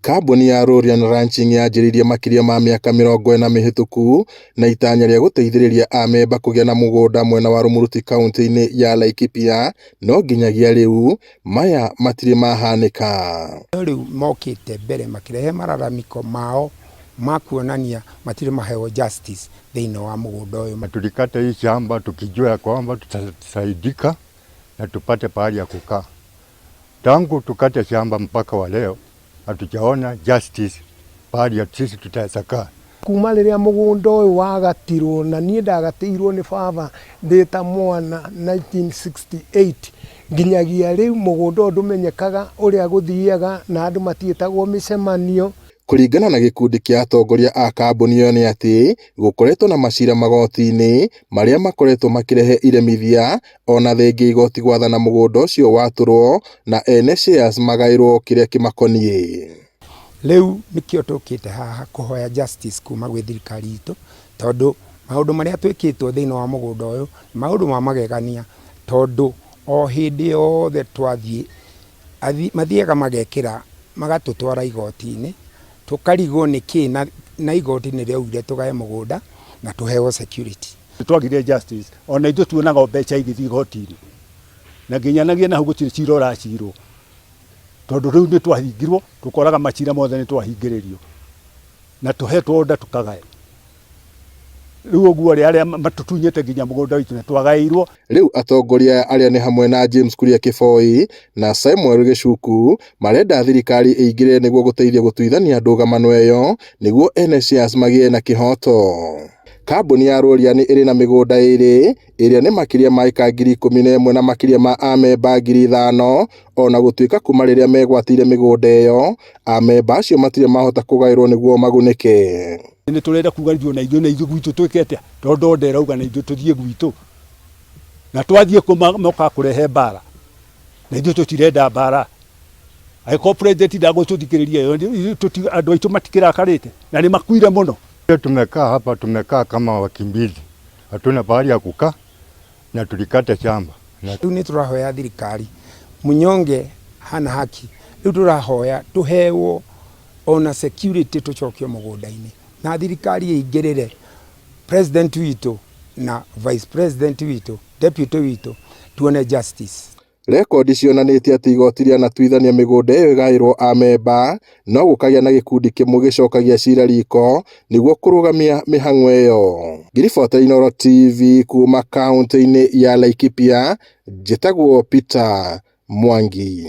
Kambuni ya Rorian Ranching yanjĩrĩirie makĩria ma mĩaka 40 mĩhĩtũku na itanya rĩa gũteithĩrĩria amemba kũgĩa na mũgũnda mwena wa Rumuruti kaunti-inĩ ya Laikipia, no nginyagia rĩu maya matirĩ mahanĩka. No rĩu mokĩte mbere makĩrehe mararamiko mao ma kuonania matirĩ maheo justice thĩinĩ wa mũgũnda ũyũ. Na tulikata hii shamba tukijua ya kwamba tutasaidika na tupate pahali ya kukaa. Tangu tukate shamba mpaka wa leo hatujaona justice pahali ya sisi tutaweza kaa. Kuma rĩrĩa mũgũnda ũyũ wagatirwo, na niĩ ndagatĩirwo nĩ baba ndĩ ta mwana 1968, nginyagia rĩu mũgũnda ũyũ ndũmenyekaga ũrĩa gũthiaga na andũ matiĩtagwo mĩcemanio. Kũringana na gĩkundi kĩa atongoria a kambuni ĩyo nĩ atĩ gũkoretwo na macira magoti-inĩ marĩa makoretwo makĩrehe iremithia ona thengia igoti gwathana mũgũnda ũcio watũrwo na ene shares magaĩrwo kĩrĩa kĩmakoniĩ. Rĩu nĩkĩo tũkĩte haha kũhoya justice kuma gwĩ thirikari itũ, tondũ maũndũ marĩa twĩkĩtwo thĩinĩ wa mũgũnda ũyũ nĩ maũndũ ma magegania, tondũ o hĩndĩ yothe twathiĩ mathiaga magekĩra magatũtwara igoti-inĩ, tũkarigwo nĩkĩ na igoti nĩ rĩaugire tũgae mũgũnda na tũheo security. Twagire justice ona ithuĩ tuonaga o mbeca igĩthiĩ igoti-inĩ, na nginyanagia na hau gũtirĩ cira ũracirwo, tondũ rĩu nĩ twahingirwo, tũkoraga macira mothe nĩ twahingĩrĩrio na tũhetwo order tũkagae. Rĩu ũguo rĩ, arĩa matũtunyĩte nginya mũgũnda witũ nĩ twagaĩirwo. Rĩu atongoria aya arĩa nĩ hamwe na James Kuria Kĩboi na Samuel Gĩcuku marenda thirikari ĩingĩrĩre nĩguo gũteithia gũtuithania ndũgamano ĩyo nĩguo ene shares magĩe na kĩhoto. Kambuni ya Rorian ĩrĩ na mĩgũnda ĩrĩ ĩrĩa nĩ makĩria ma ĩka 11,000 na makĩria ma amemba 5,000, ona gũtuĩka kuma rĩrĩa megwatĩire mĩgũnda ĩyo amemba acio matirĩ mahota kũgaĩrwo nĩguo magunĩke. Nĩ tũrenda kuga ithuĩ na ithuĩ na ithuĩ gwitũ twĩke atĩa, tondũ order ĩrauga na ithuĩ tũthiĩ gwitũ, na twathiĩ kũ mokaga kũrehe mbara, na ithuĩ tũtirenda mbara. Angĩkorwo president ndagũtũthikĩrĩria, andũ aitũ matikĩrakarĩte na nĩ makuire mũno. Tumekaa hapa, tumekaa kama wakimbizi, hatuna pahali ya kukaa na tulikata shamba. Rĩu nĩ tũrahoya thirikari, mnyonge hana haki, rĩu tũrahoya tũhewo ona security tũcokio mũgũnda-inĩ, na thirikari ĩingĩrĩre president witũ na vice president witũ, deputy witũ, tuone justice. Rekondi cionanĩtie atĩ igoti rĩanatuithania mĩgũnda ĩyo ĩgaĩrwo amemba, no gũkagĩa na gĩkundi kĩmwe gĩcokagia cira riko nĩguo kũrũgamia mĩhang'o ĩyo. Ngĩribota Inooro TV kuma kaunti-inĩ ya Laikipia, njĩtagwo Peter Mwangi.